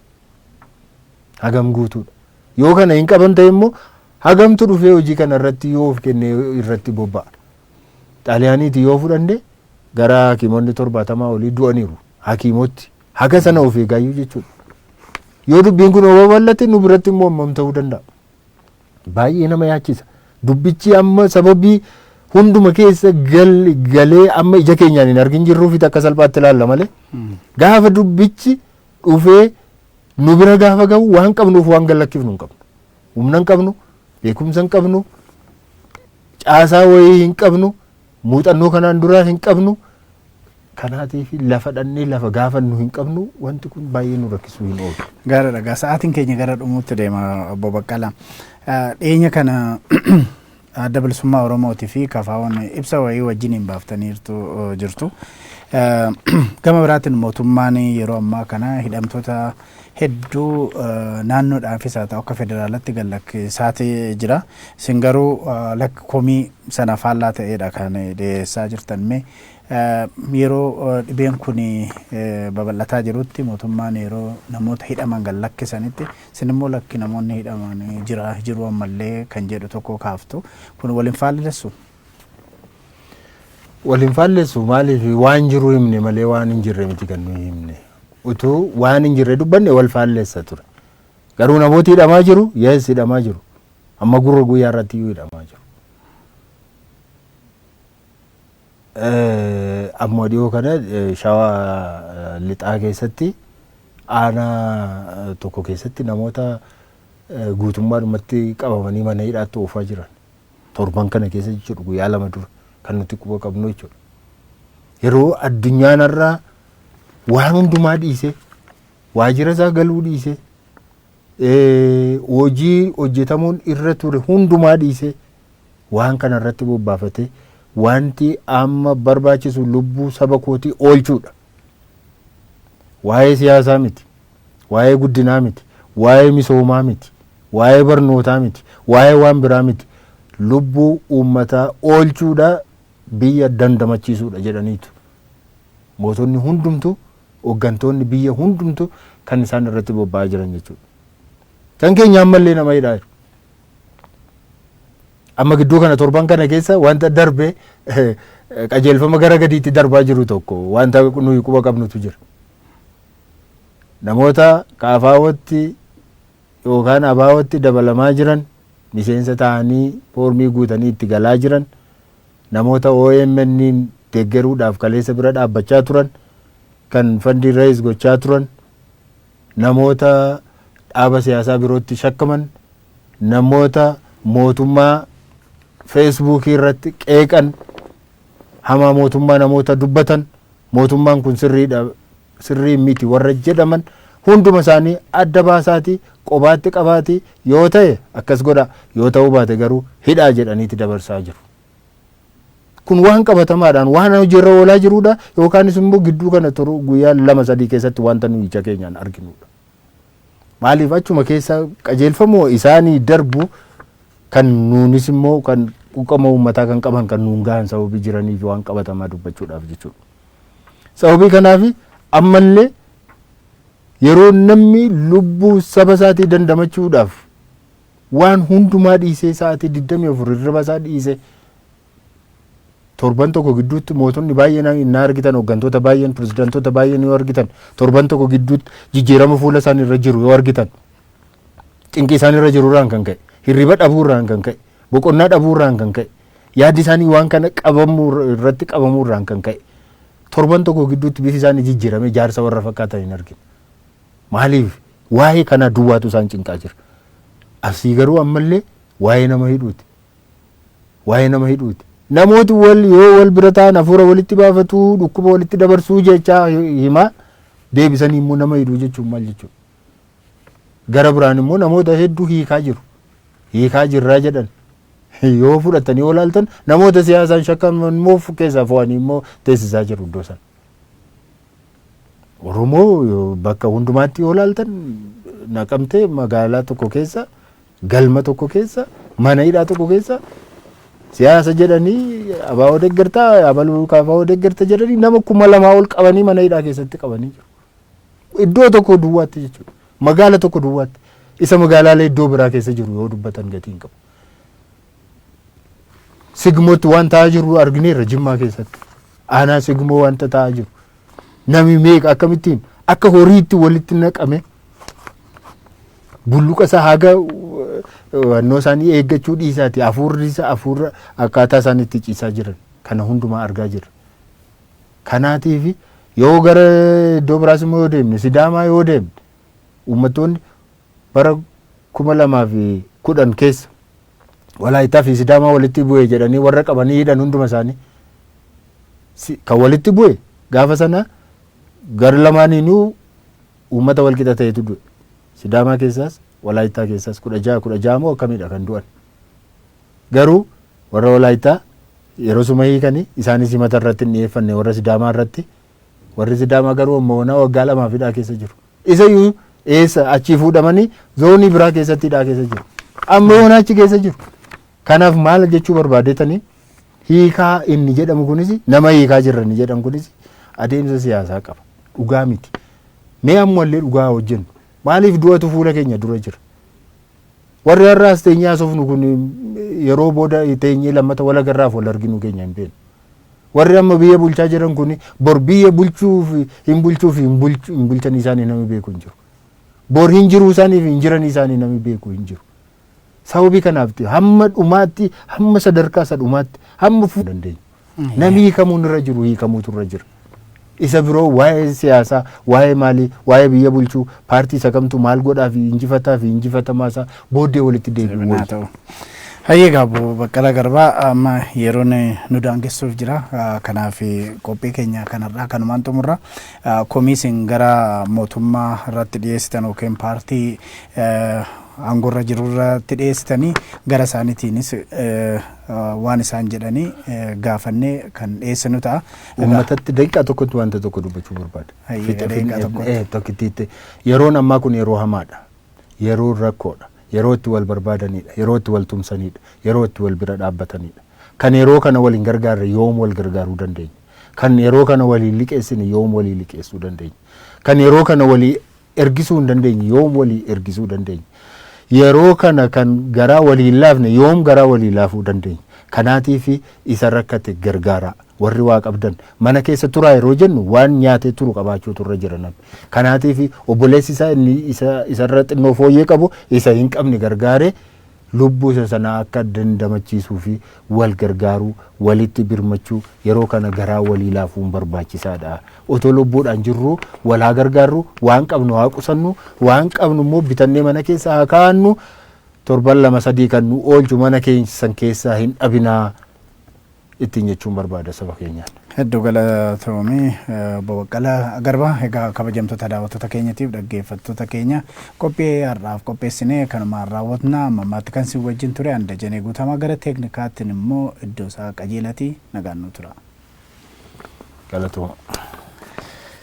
hagam guutuudha? Yoo kana hin qaban ta'e immoo hagamtu dhufee hojii kana irratti yoo of kennee irratti bobba'a? Xaaliyaaniiti yoo fudhanne gara hakiimonni 70 olii du'aniiru. Hakiimotti haga sana of eegaayyuu jechuudha. Yoo dubbiin kun babal'ate nu biratti immoo hammam ta'uu danda'a? Baay'ee nama yaachisa. Dubbichi amma sababii hunduma keessa galee amma ija keenyaan hin argin jirruufi akka salphaatti ilaalla malee, gaafa dubbichi dhufee nu bira gaafa gahu waan qabnuuf waan gallakkifnu hin qabnu. Humna hin qabnu, beekumsa hin qabnu, caasaa wayii hin qabnu, muuxannoo kanaan duraa hin qabnu. Kanaatiif lafa dhannee lafa gaafannu hin qabnu, wanti kun baay'ee nu rakkisuu hin oolu. Gaariidha. Gaa sa'aatiin keenya gara dhumuutti deema, obbo Baqqalaa. Dhiyeenya kana Adda Bilisummaa Oromootii fi KFO'n ibsa wayii wajjin hin baaftaniirtu jirtu. Gama biraatiin mootummaan yeroo ammaa kana hidhamtoota hedduu naannoodhaafis haa ta'u akka federaalatti gallakkisaati jira. Isin garuu lakki, komii sana faallaa ta'edha kan dhiyeessaa jirtan. Mee yeroo dhibeen kun babal'ataa jirutti, mootummaan yeroo namoota hidhaman gallakkisanitti, isin immoo lakki, namoonni hidhaman jira, jiru ammallee kan jedhu tokko kaaftu. Kun waliin faallessu? Waliin faallessu. Maaliif? Waan jiru himne malee waan hin jirre miti kan nuyi himne. Utuu waan hin jirre dubbanne wal faallessa ture. Garuu namooti hidhamaa jiru, yes, hidhamaa jiru. Amma gurra guyyaa irratti iyyuu hidhamaa jiru. Amma dhiyoo kana Shawaa Lixaa keessatti aanaa tokko keessatti namoota guutummaadhumatti qabamanii mana hidhaatti oofaa jiran. Torban kana keessa jechuudha, guyyaa 2 dura kan nuti quba qabnu jechuudha. Yeroo addunyaan har'aa waan hundumaa dhiisee, waajjira isaa galuu dhiisee, Hojii hojjetamuun irra ture hundumaa dhiisee waan kana irratti bobbaafatee, wanti amma barbaachisu lubbuu saba kootii oolchuudha. Waa'ee siyaasaa miti, waa'ee guddinaa miti, waa'ee misoomaa miti, waa'ee barnootaa miti, waa'ee waan biraa miti. Lubbuu uummataa oolchuudha, biyya dandamachiisuudha jedhaniitu. Mootonni hundumtu, hooggantoonni biyya hundumtu kan isaan irratti bobba'aa jiran jechuudha. Kan keenya ammallee nama hidhaa jiru. Amma gidduu kana, torban kana keessa wanta darbe, qajeelfama gara gadiitti darbaa jiru tokko wanta nuyi quba qabnutu jira. Namoota kaafaawwatti yookaan abaawwatti dabalamaa jiran, miseensa ta'anii foormii guutanii itti galaa jiran, namoota OMN deeggaruudhaaf kaleessa bira dhaabbachaa turan, kan fund raise gochaa turan, namoota dhaaba siyaasaa birootti shakkaman, namoota mootummaa Feesbuukii irratti qeeqan, hamaa mootummaa namoota dubbatan, mootummaan kun sirriidha, sirrii miti warra jedhaman, hunduma isaanii adda baasaatii qobaatti qabaatii, yoo ta'e akkas godha, yoo ta'uu baate garuu hidhaa jedhaniiti dabarsaa jiru. Kun waan qabatamaadhaan waan hojiirra oolaa jirudha, yookaanis immoo gidduu kana turu guyyaa 2-3 keessatti wanta nuyi ija keenyaan arginudha. Maaliif, achuma keessa qajeelfamoo isaanii darbu kan nuunis immoo kan quuqama uummataa kan qaban kan nuun gahan sababii jiraniif waan qabatamaa dubbachuudhaaf jechuudha. Sababii kanaaf ammallee yeroo namni lubbuu saba isaatii dandamachuudhaaf waan hundumaa dhiisee, sa'aatii 24 hirriba isaa dhiisee, torban tokko gidduutti mootonni baay'een hin argitan, hooggantoota baay'een, pirezidaantoota baay'een yoo argitan, torban tokko gidduutti jijjiirama fuula isaanii irra jiru yoo argitan, cinqii isaan irra jiru irraan kan ka'e, hirriba dhabuu irraan kan ka'e, boqonnaa dhabuu irraan kan ka'e, yaaddi isaanii waan kana qabamuu irratti qabamuu irraan kan ka'e, torban tokko gidduutti bifi isaanii jijjiirame jaarsa warra fakkaatan hin arginu. Maaliif? Waa'ee kanaa duwwaatu isaan cinqaa jira. Asii garuu ammallee waa'ee nama hidhuuti. Waa'ee nama hidhuuti. Namooti wal yoo wal bira ta'an hafuura walitti baafatu, dhukkuba walitti dabarsuu jechaa himaa deebisanii immoo nama hidhuu jechuun maal jechuudha? Gara biraan immoo namoota hedduu hiikaa jiru. Hiikaa jirraa jedhan. Yoo fudhatanii yoo ilaaltan, namoota siyaasaan shakkaman immoo keessaa fo'anii immoo teessisaa jiru iddoo sana. Oromoo bakka hundumaatti yoo ilaaltan, Naqamtee magaalaa tokko keessa, galma tokko keessa, mana hidhaa tokko keessa, siyaasa jedhanii, abaa'oo deeggartaa, abaluu kaafaa'oo deeggarta jedhanii nama 2000 ol qabanii mana hidhaa keessatti qabanii jiru. Iddoo tokko duwwaatti jechuudha. Magaala tokko duwwaatti. Isa magaalaalee iddoo biraa keessa jiru yoo dubbatan gatii hin qabu. Sigmootti waan ta'aa jiru argineerra Jimmaa keessatti. Aanaa Sigmoo wanta ta'aa jiru. Nami meeqa akkamittiin akka horiitti walitti naqame, bulluqa isaa haga wannoo isaanii eeggachuu dhiisaati, hafuurri isa hafuurra akkaataa isaan itti ciisaa jiran kana hundumaa argaa jirra. Kanaatiif yoo gara iddoo biraas immoo yoo deemne, Sidaamaa yoo deemne, uummattoonni bara 2010 keessa Walaayittaa fi Sidaamaa walitti bu'e jedhanii warra qabanii hidhan hunduma isaanii kan walitti bu'e gaafa sana gara lamaaniinuu uummata walqixa ta'etu du'e. Sidaamaa keessaas Walaayittaa keessaas 16 16 moo akkamidha kan du'an. Garuu warra Walaayittaa yeroo suma hiikanii isaanis himata irratti hin dhiyeeffanne warra Sidaamaa irratti. Warri Sidaamaa garuu ammoo waggaa 2f hidhaa keessa jiru. Isayyuu eessa achii fuudhamanii zoonii biraa keessatti hidhaa keessa jiru. Amma yoona achi keessa jiru. Kanaaf maal jechuu barbaadetanii, hiikaa inni jedhamu kunis, nama hiikaa jirra inni jedhan kunis adeemsa siyaasaa qaba. Dhugaa miti. Mee ammallee dhugaa hojjennu. Maaliif, du'atu fuula keenya dura jira. Warri har'aas teenyee haasofnu kun yeroo booda teenyee lammata wal agarraaf wal arginu keenya hin beeknu. Warri amma biyya bulchaa jiran kun bor biyya bulchuuf hin bulchuuf hin bulchan isaanii namni beeku hin jiru. Bor hin jiruu isaanii fi hin jiran isaanii namni beeku hin jiru. Sababii kanaaf hamma dhumaatti, hamma sadarkaa isa dhumaatti, hamma fuu dandeenyu. Namni hiikamuun irra jiru hiikamuutu irra jira. Isa biroo waa'ee siyaasaa, waa'ee maalii, waa'ee biyya bulchuu, paartii isa kamtu maal godhaa fi injifataa fi injifatamaa isaa booddee walitti deebi'u Haa wayya. ta'u. Hayyee egaa Obbo Baqqalaa Garbaa, amma yeroon nu daangessuuf jira. Kanaaf qophii keenya kanarraa kanumaan xumurra. Komii isin gara mootummaa irratti dhiyeessitan yookiin paartii aangorra jiru irratti dhiyeessitanii gara isaaniitiinis waan isaan jedhanii gaafannee kan dhiyeessinu ta'a. Uummatatti daqiiqaa tokkotti wanta tokko dubbachuu barbaada. Hayyee, Fixe- daqiiqaa tokkotti. Tokkittiitti. Yeroon ammaa kun yeroo hamaadha. Yeroo rakkoodha. Yeroo itti wal barbaadanidha. Yeroo itti wal tumsanidha. Yeroo itti wal bira dhaabbatanidha. Kan yeroo kana waliin gargaarre yoom wal gargaaruu dandeenya? Kan yeroo kana waliin liqeessine yoom walii liqeessuu dandeenya? Kan yeroo kana walii ergisuu hin dandeenye yoom walii ergisuu dandeenya? Yeroo kana kan garaa walii hin laafne yoom garaa walii laafuu dandeenya? Kanaatiif isa rakkate gargaaraa. Warri waa qabdan mana keessa turaa yeroo jennu waan nyaatee turu qabaachuutu irra jira namni. Kanaatiif obboleessi isaa inni isa isarra xinnoo fooyyee qabu isa hin qabne gargaaree lubbuu isa sanaa akka dandamachiisuu fi wal gargaaruu, walitti birmachuu, yeroo kana garaa walii laafuun barbaachisaadha. Otoo lubbuudhaan jirruu wal haa gargaarru, waan qabnu haa qusannu, waan qabnu immoo bitannee mana keessa haa kaa'annu, torban 2 3 kan nu oolchu mana keessan keessaa hin dhabinaa ittiin jechuun barbaada saba keenyaan. Hedduu galatoomi Obbo Baqqalaa Garbaa. Egaa kabajamtoota daawwattoota keenyatiif dhaggeeffattoota keenya, qophii har'aaf qopheessine kanumaan raawwatna. Amma ammaatti kan sin wajjin ture an Dajanee Guutamaa, gara teeknikaattiin immoo iddoo isaa qajeelati. Nagaan nu tura. Galatooma.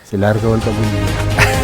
Sila harka wal qabuun.